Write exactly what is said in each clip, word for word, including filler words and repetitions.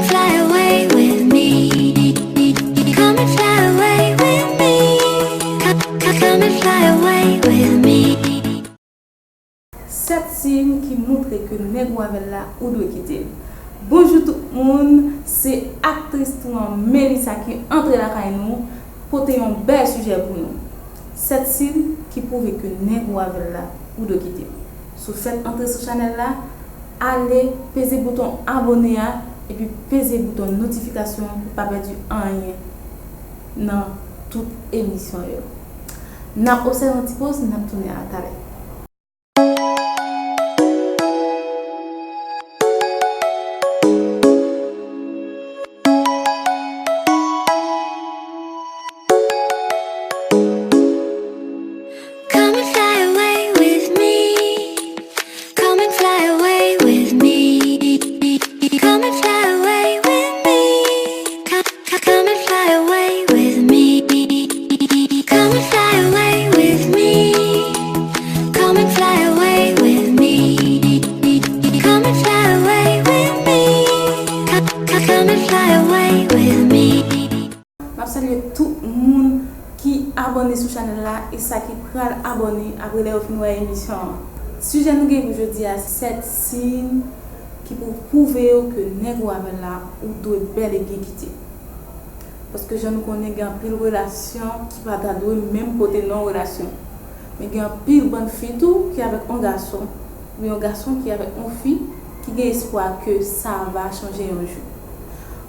Fly away with me. Come and fly away with me. Come, come, come and fly away with me. Sèt siy ki montre ke nèg ou avè l la, ou dwe kite l. Bonjou tout moun, se aktris tou an Melissa ki antre lakay nou, pote yon bèl sijè pou nou. Sèt siy ki pwouve ke nèg ou avè l la, ou dwe kite l. Si w fèk antre sou chanèl la, ale peze bouton abòne a, epi peze bouton notifikasyon an pou w pa pèdi anyen nan tout emisyon yo. N ap obsève yon ti poz, n ap tounen a talè. Come and fly away with me. Come and fly away with me. Come and fly away with me. Come, come, come and fly away with me. Come and fly away with me. Come and fly away with me. Come and fly away with me. Come, come, come and fly away with me. M ap salye tout moun ki abòne sou chanèl la e sa ki pral abòne apre lè yo fin wè emisyon an. Sijè nou gen pou jodi a, se sèt siy ki pou pwouve yo ke nèg ou avè l la, ou dwe bèl e byen kite. Paske jan nou konnen, gen anpil relasyon ki pa ta dwe menm pote non relasyon. Men gen anpil bann fi tou ki avèk yon gason, oubyen yon gason ki avèk yon fi, ki gen espwa ke sa va chanje yon jou.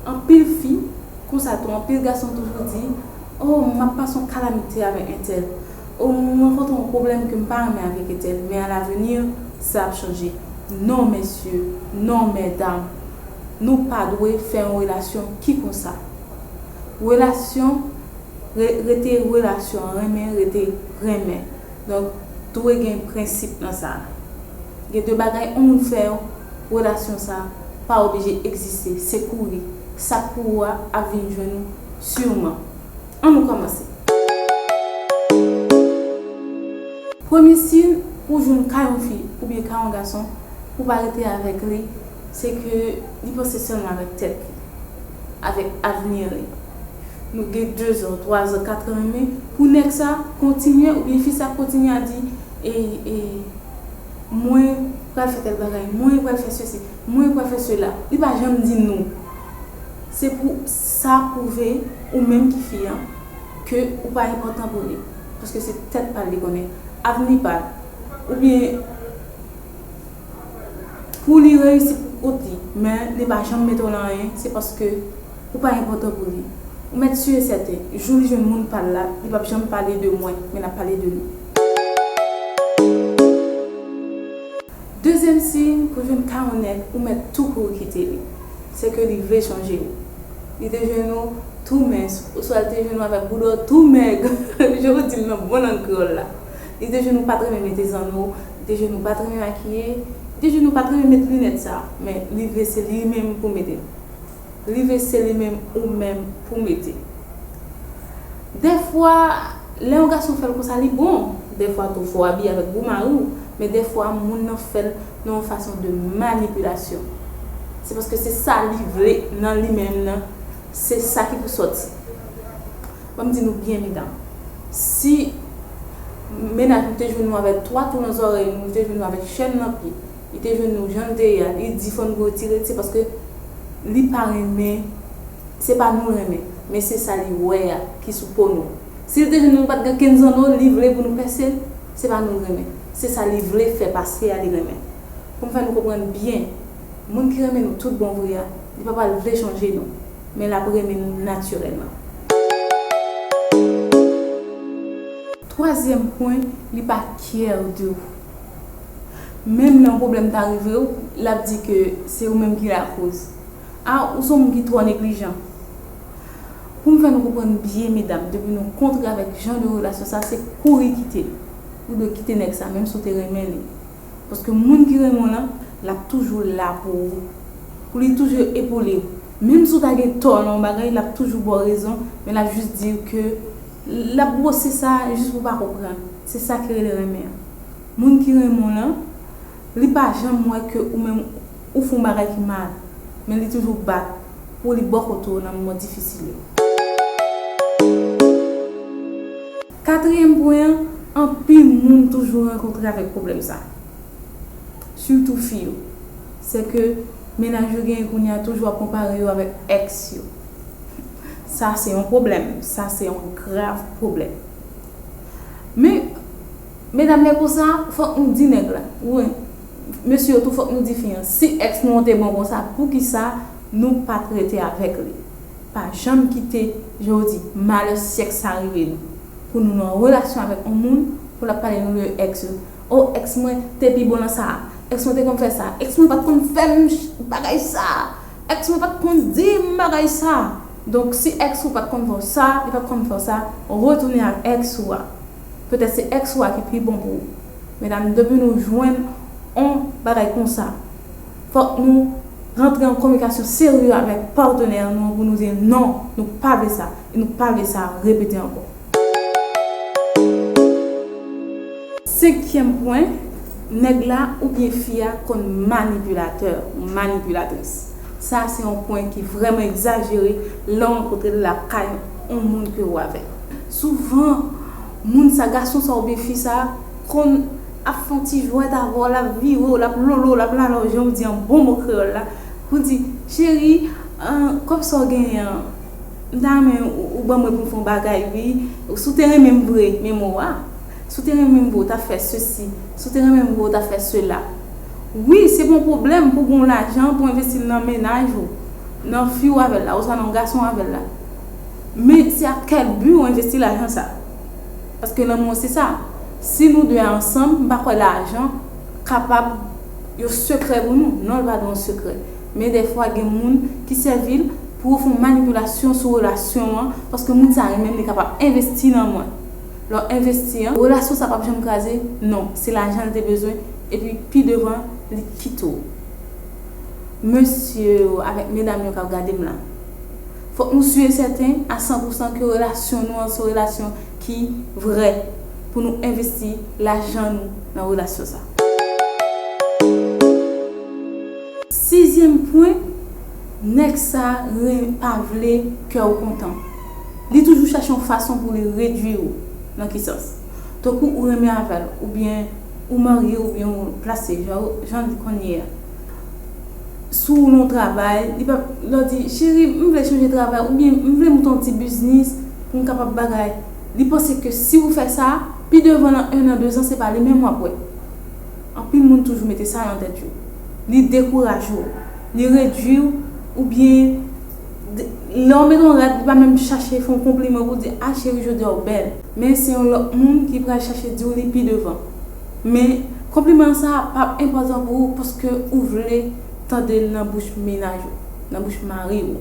Anpil fi, konsa tou, anpil gason toujou di, "Oh, m ap pase yon kalamite avèk entèl. Oh, m rankontre yon pwoblèm ke m pa renmen avèk entèl, men alavni, sa ap chanje." Non, mesye, non, medam, nou pa dwe fè yon relasyon ki konsa. Relasyon, re-, rete relasyon, renmen, rete renmen. Donk, dwe gen prensip nan sa. Gen de bagay yon moun fè w, relasyon sa pa oblije egziste. Se kouri. Sa k pou ou a ap vin jwenn ou siman. An nou kòmanse. Premye siy pou jwenn kay yon fi oubyen kay yon gason, pou pa rete avèk li, se ke li panse sèlman avèk tèt li, avèk avni li. Nou gen de zan, twa zan, kat an, men pou nèg sa kontinye, oubyen fi sa kontinye a di, e, e, mwen pral fè tèl bagay, mwen pral fè sesi, mwen pral fè sela. Li pa janm di non. Se pou sa pwouve ou menm ki fi an ke ou pa enpòtan pou li. Paske se tèt pa l li konnen, avni pa l. Oubyen pou li reyisi pou kont li, men li pa janm mete w nan anyen, se paske ou pa enpòtan pou li. Ou mèt si e sèten, jou li jwenn moun pa l la, li p ap janm pale de mwen, men l ap pale de nou. Dezyèm siy pou jwenn kay yon nèg, ou mèt tou kouri kite li. Se ke li vle chanje ou. Li te jwenn ou tou mens, oswa li te jwenn ou avèk boudò tou mèg. Jan yo di l nan bon lang kreyòl la. Li te jwenn ou pa t renmen mete zanno, li te jwenn ou pa t renmen makiye, li te jwenn ou pa t renmen met linèt sa, men li vle se li menm pou mete l. Li vle se li menm ou menm pou mete. Dèfwa, lè yon gason fè l konsa, li bon. Dèfwa tou, fò w abiye avèk boumari w, men dèfwa, moun nan fè l nan yon fason de manipilasyon. Se paske se sa li vle nan li menm nan, se sa ki pou sòti. Ban m di nou byen, medam, si mennaj nou te jwenn nou avèk twa twou nan zòrèy nou, li te jwenn nou avèk chèn nan pye, li te jwenn nou jan nou te ye a, li di fò nou retire l, se paske li pa renmen, se pa nou l renmen, men se sa li wè a ki sou po nou. Si li te jwenn nou pa t gen kenn zanno, li vle pou nou pèse l, se pa nou l renmen, se sa li vle fè pase a li renmen. Pou m fè nou konprann byen, moun ki renmen nou tout bon vre a, li pa pral vle chanje nou, men l ap renmen nou natirèlman. Twazyèm pwen, li pa care de ou. Menm lè yon pwoblèm ta rive w, l ap di ke se ou menm ki lakoz. A, ou se yon moun ki twò neglijan. Pou m fè nou konprann byen, medam, depi nou kontre avèk jan de relasyon sa, se kouri kite l. Ou dwe kite nèg sa, menm si w te renmen li. Paske moun ki renmen w lan, l ap toujou la pou ou. Pou li toujou epoule w. Menm si w ta gen tò nan yon bagay, l ap toujou ba w rezon, men l ap jis di w ke l ap bwose sa jis pou w pa konprann. Se sa ki rele renmen an. Moun ki renmen w lan, li pa janm wè ke ou menm ou fè yon bagay ki mal, men li toujou bat pou li bò kote w nan moman difisil yo. Katriyèm pwen an, anpil moun toujou rankontre avèk pwoblèm sa. Sitou fi yo. Se ke mennaj yo genyen kounye a toujou ap konpare yo avèk èks yo. Sa se yon pwoblèm. Sa se yon grav pwoblèm. Men, medam, lè konsa, fòk nou di nèg la. Wi, mesye yo tou, fòk nou di fi an. Si èks nou an te bon konsa, poukisa nou pa t rete avèk li? Pa janm kite, jan w di, malè syèk sa rive nou. Pou nou nan relasyon avèk yon moun, pou l ap pale nou de èks yo. O, èks mwen te pi bon nan sa. Èks mwen te konn fè sa. Èks mwen pa t konn fè m ch- bagay sa. Èks mwen pa t konn di m bagay sa. Donk, si èks ou pa t konn fè w sa, li pa t konn fè w sa, retounen ak èks ou a. Petèt se èks ou a ki pi bon pou ou. Medam, depi nou jwenn yon bagay konsa, fòk nou rantre an kominikasyon serye avèk patnè nou an pou nou di non, nou pa vle sa, e nou pa vle sa repete ankò. Senkyèm pwen, nèg la oubyen fi a konn manipilatè ou manipilatris. Sa se yon pwen ki vrèman egzajere lè w rankontre l lakay yon moun ke ou avèk. Souvan, moun sa, gason sa oubyen fi sa konn ap fè yon ti jwèt avè w, l ap vire w, l ap lolo w, l ap lala w, jan w di an bon mo kreyòl la, pou di, cheri, an, kòb sa w genyen an, m ta renmen ou, ou ban mwen pou m fè yon bagay, wi. Si w te renmen m vre, men mo a. Si w te renmen m vre, w ta fè sesi. Si w te renmen m vre, w ta fè sela. Wi, se pa yon pwoblèm pou w gen lajan pou w envesti l nan mennaj ou, nan fi w avè l la, oswa nan gason w avè l la. Men se ak kèl bi w envesti lajan sa? Paske lanmou se sa. Si nou de a ansanm, m pa kwè lajan kapab yon sekrè pou nou. Non, l pa dwe yon sekrè. Men dèfwa, gen moun ki sèvi l pou yo fè yon manipilasyon sou relasyon an, paske moun sa renmen m, li kapab envesti nan mwen. Lè w envesti an, relasyon sa p ap janm kraze. Non, se lajan l te bezwen, epi pi devan, li kite w. Mesye yo avèk medam yo k ap gade m la, fòk nou si e sèten a san pou san ke relasyon nou an se yon relasyon ki vrè, pou nou envesti lajan nou nan relasyon sa. Sizyèm pwen, nèg sa ren- pa vle kè w kontan. Li toujou chache yon fason pou li redwi w. Nan ki sans? Tankou ou renmen avè l, oubyen ou marye, oubyen ou plase, jan, jan li konn ye a. Si w nan yon travay, li pa, lè w di, cheri, m vle chanje travay, oubyen m vle moute yon ti biznis pou m kapab bagay. Li panse ke si ou fè sa, pi devan nan en an, de zan, se pa li menm w ap wè. Anpil moun toujou mete sa nan tèt yo. Li dekouraje w, li redwi w, oubyen de- lè w mete yon rad, li pa menm chache fè yon konpliman pou di, a cheri, jodi a w bèl. Men se yon lòt moun ki pral chache di w li pi devan. Men konpliman sa p ap enpòtan pou ou paske ou vle tande l nan bouch mennaj ou, nan bouch mari ou.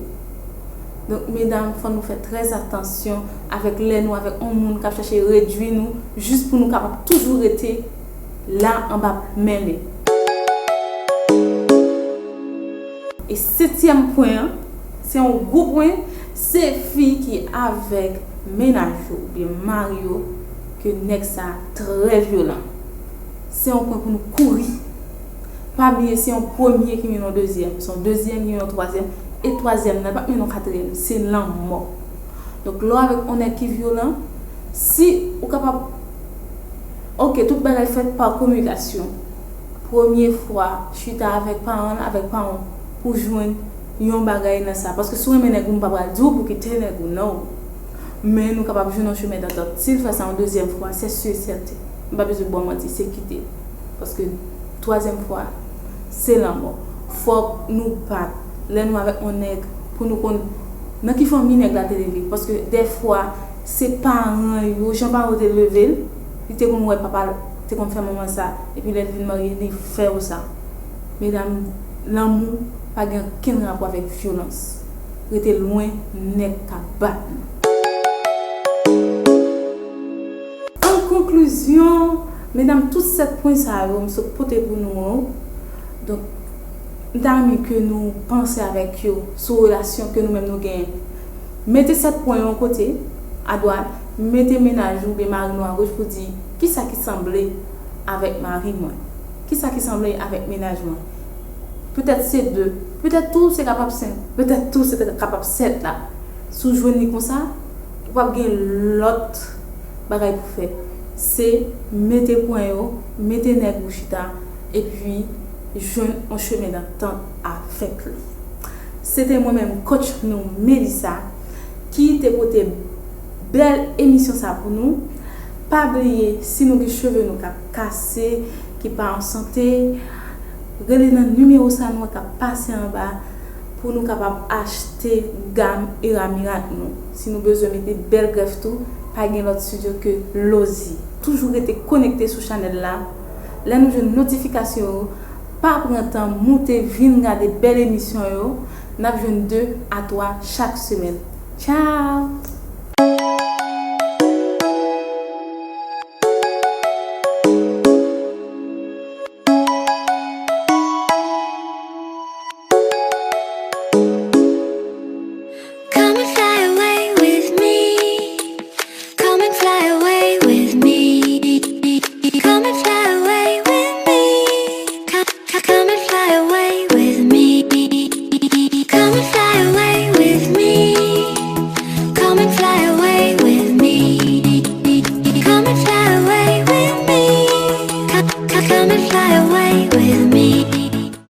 Donk, medam, fò nou fè trè atansyon avèk lè nou avèk yon moun k ap chache redwi nou jis pou nou kapab toujou rete la anba men li. E setyèm pwen an, se yon gwo pwen, se fi ki avèk mennaj yo oubyen mari yo ke nèg sa trè vyolan. Se yon pwen pou nou kouri. Pa bliye, se yon premye ki mennen yon dezyèm, se yon dezyèm ki mennen yon twazyèm, e twazyèm nan pa t mennen yon katriyèm, se lanmò. Donk, lè w avèk yon nèg ki vyolan, si ou kapab, oke, tout bagay fèt pa kominikasyon. Premye fwa, chita avèk paran l, avèk paran w, pou jwenn yon bagay nan sa. Paske si w renmen nèg ou, m pa pral di w pou kite nèg ou, non. Men nou kapab jwenn yon chemen dantant. Si l fè sa yon dezyèm fwa, se si e sèten. M pa bezwen ba w manti, se kite. Paske twazyèm fwa, se lanmò. Fòk nou bat lè nou avèk yon nèg pou nou konn nan ki fanmi nèg la te leve. Paske dèfwa, se paran yo, jan paran yo te leve l, li te konn wè papa l te konn fè manman sa, epi lè l vin marye, li fè yo sa. Medam, lanmou pa gen okenn rapò avèk vyolans. Rete lwen nèg k ap bat nou. An konklizyon, medam, tout sèt pwen sa yo m sot pote pou nou an. Donk, m ta renmen ke nou panse avèk yo sou relasyon ke nou menm nou genyen. Mete sèt pwen yo yon kote, adwat, mete mennaj ou oubyen mari nou agoch pou di, kisa ki sanble avèk mari mwen? Kisa ki sanble avèk mennaj mwen? Petèt se de. Petèt tou se kapab senk, petèt tou se kapab sèt la. Si w jwenn li konsa, ou p ap gen lòt bagay pou fè. Se mete pwen yo, mete nèg ou chita, epi jwenn yon chemen dantant avèk li. Se te mwen menm, coach nou, Melissa, ki te pote bèl emisyon sa pou nou. Pa bliye, si nou gen cheve nou k ap kase, ki pa an sante, rele nan nimewo sa nou k ap pase anba pou nou kapab achte gam Era Mirak nou. Si nou bezwen mete bèl grèf tou, pa gen lòt estidyo ke Lozi. Toujou rete konekte sou chanèl la. Lè nou jwenn notifikasyon yo, pa pran tan moute vin gade bèl emisyon yo. N ap jwenn de a twa chak semèn. Tchao!